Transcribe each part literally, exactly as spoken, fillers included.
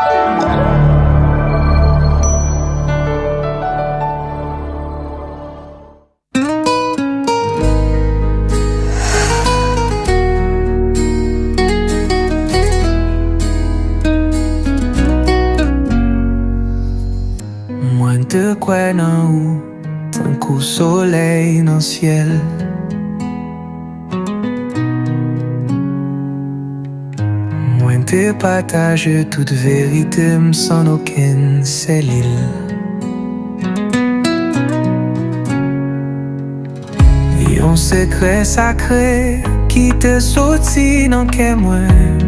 Mwen te kwè nan ou tankou solèy nan syèl. Mwen te pataje tout verite m san okenn selil. Yon sekrè sakre ki te soti nan kè mwen.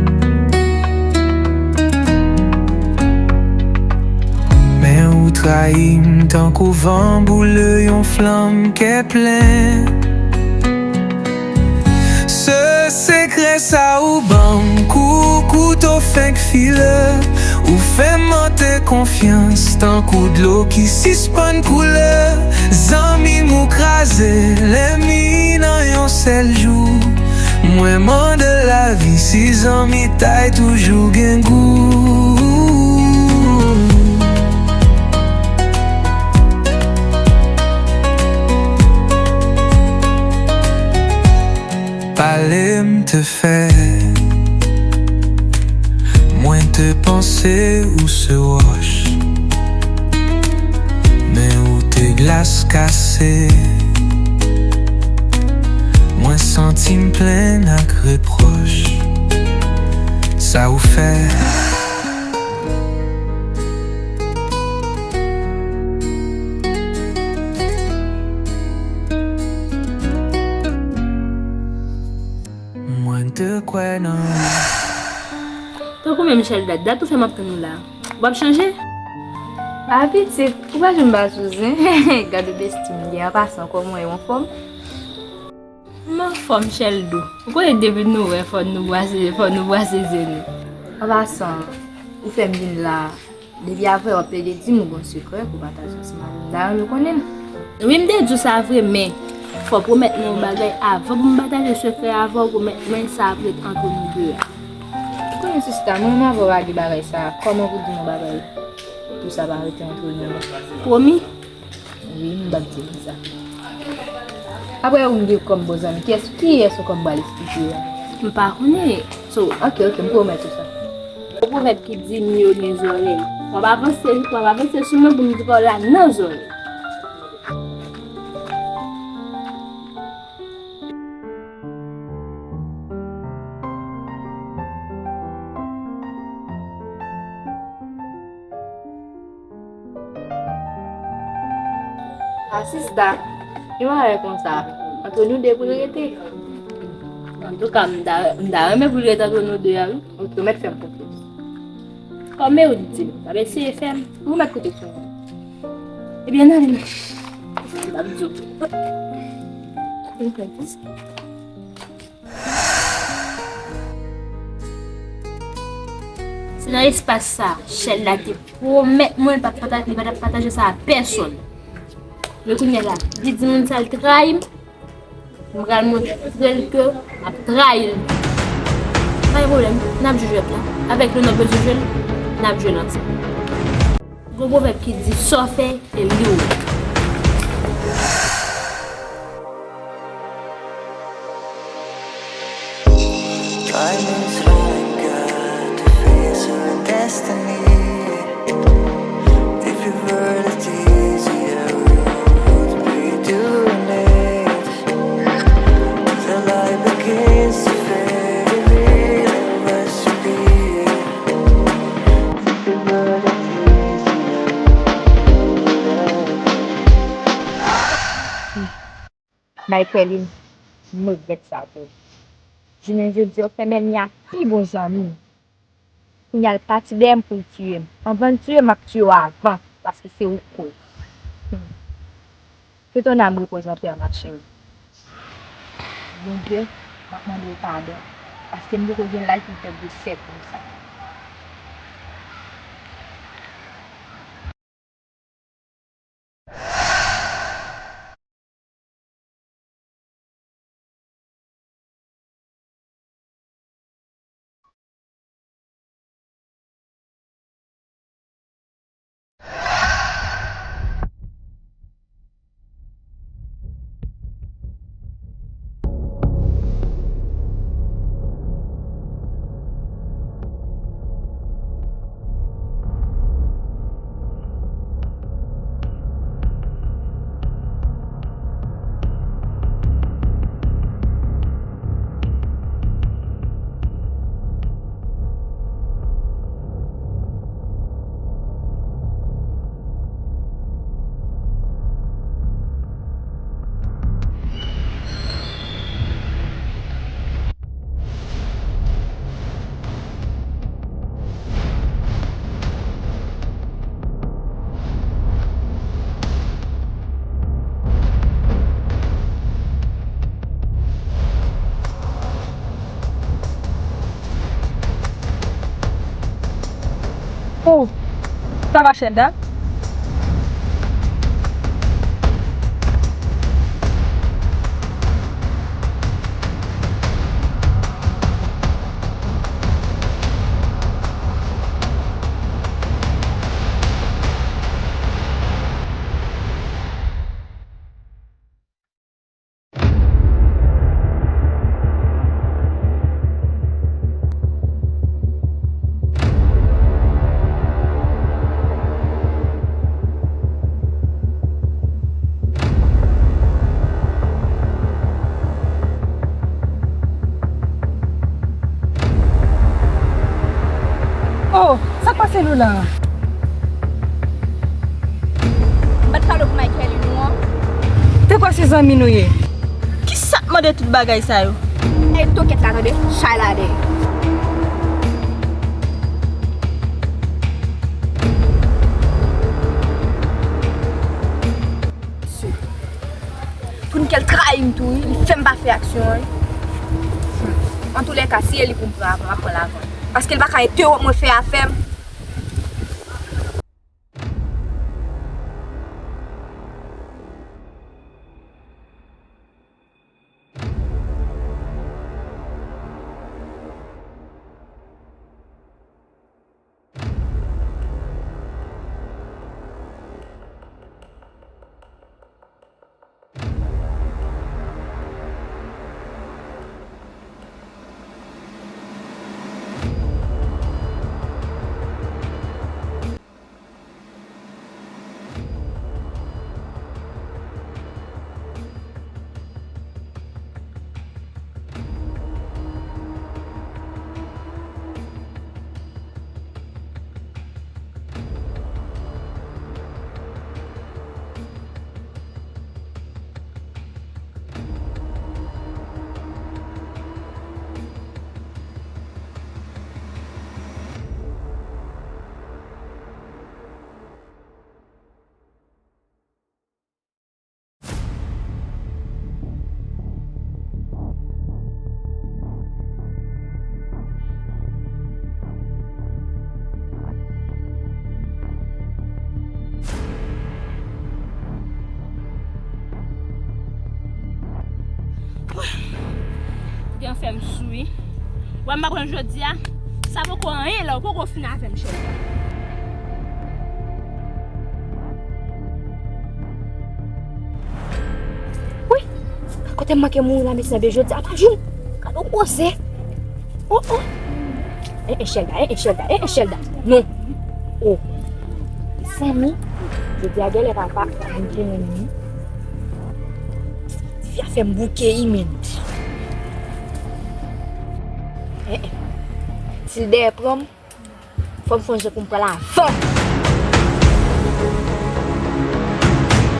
Men ou trayi m tankou van boule yon flanm kè plen. Se sekrè sa ou ban m kou kouto fenk file. Ou fè m mante konfyans tankou dlo ki sispann koule. Zanmi m ou kraze lènmi nan yon sèl jou. Mwen mande lavi si zanmitay toujou gen gou. Pale m te fè. Mwen te panse ou se wòch, men ou te glas kase. Mwen santi m plen ak repwòch. Sa ou fè. Mwen te kwè nan ou. Tankou menm Chèlda, dat ou fè m ap tann ou la. W ap chanje? A pitit, ou pa janm ba sou zen. Gade besti m gen an pasan, kòman w ye, w anfòm? M anfòm, Chèldo. Ou konnen depi nou wè, fò nou bwase, fò nou bwase zen nou. An pasan, ou fè m vin la. Depi apre w ap plede di m ou gon sekrè pou pataje ansanm avè m. M ta renmen konnen l. Wi, m te di w sa vre, men fò w pwomèt mwen yon bagay avan pou m pataje sekrè avè w, pwomèt mwen sa ap ret antre nou de a. Ou konnen sista, mwen menm avè w pa gen bagay sa, kòman pou di m yon bagay pou sa pa rete antre nou menm? Pwomi? Wi, m p ap di l sa. Apre ou m gen kòm bon zanmi, kiyès, kiyès ou kòm pral eksplike a? M pa konnen. So, ok, ok, m pwomèt ou sa. Yon pwovèb ki di, mi yo gen zòrèy. W ap avanse, w ap avanse sou mwen pou m di pa w la nan zòrèy. A sista, yon bagay konsa, antre nou de pou l rete. Antouka, m ta, m ta renmen pou l rete antre nou de a, wi. Ok, ou mèt fè m konfyans. Kòm ou di m, w ap eseye fè m. Ou mèt koute sou mwen. Ebyen, n ale, men. M ap di w. Se nan espas sa, Chèlda te pwomèt mwen li p ap pata-, li pa t ap pataje sa a pèsonn. Men kounye a la, li di moun sa l trayi m, m pral montre l ke m ap trayi l. Pa gen pwoblèm, n ap jwe jwèt la. Avèk li, nou bezwen jwe l, n ap jwe l ansanm. Gon pwovèb ki di, sa w fè, e li ou ye. Time is all I got to face our destiny. If you were the easier route, we do it. The light begins to fade, reveal and worship. Michaeline, m regrèt sa tou. Jounen jodi a, w fè m ènmi a pi bon zanmi m. Kounye a, l pati dèyè m pou l tiye m. Anvan l tiye m, m ap tiye w avan, paske se ou k koz. Hmm. Que ton âme repose en paix, ma chérie. Bondye, m ap mande w padon, paske m poko gen laj pou m fè gwosè konsa. Oh, sa va, Shelda? Oh, sa k pase nou la? M pa t pale w pou Michael non. Te kwè se zanmi nou ye. Kisa k mande tout bagay sa yo? Ey, tokèt la tande, chay la dèyè. Pou n kè l trayi m tou wi, li fè m pa fè aksyon an wi. Antoulèka, si e li pou m pran avan, m ap pran l avan. Paske l pa ka entèwonp mwen fè afè m. Gen fè m sou wi. Wè m pa pran jodi a. Sa poko anyen la, ou poko fin avè m, cheri. Wi, kote m manke mouri la, mesye, jodi a pa jou m. Gade yon koze. Oh, oh. Eh, eh, Shelda, eh, eh, Shelda, eh, eh, Shelda. Non. Oh. Mezanmi, jodi a genlè papa pa vin jwenn mwen. Tifi a fè m bouke wi, men. Eh, eh. Si l dèyè pran m, fò m fè yon jan pou m pran l avan.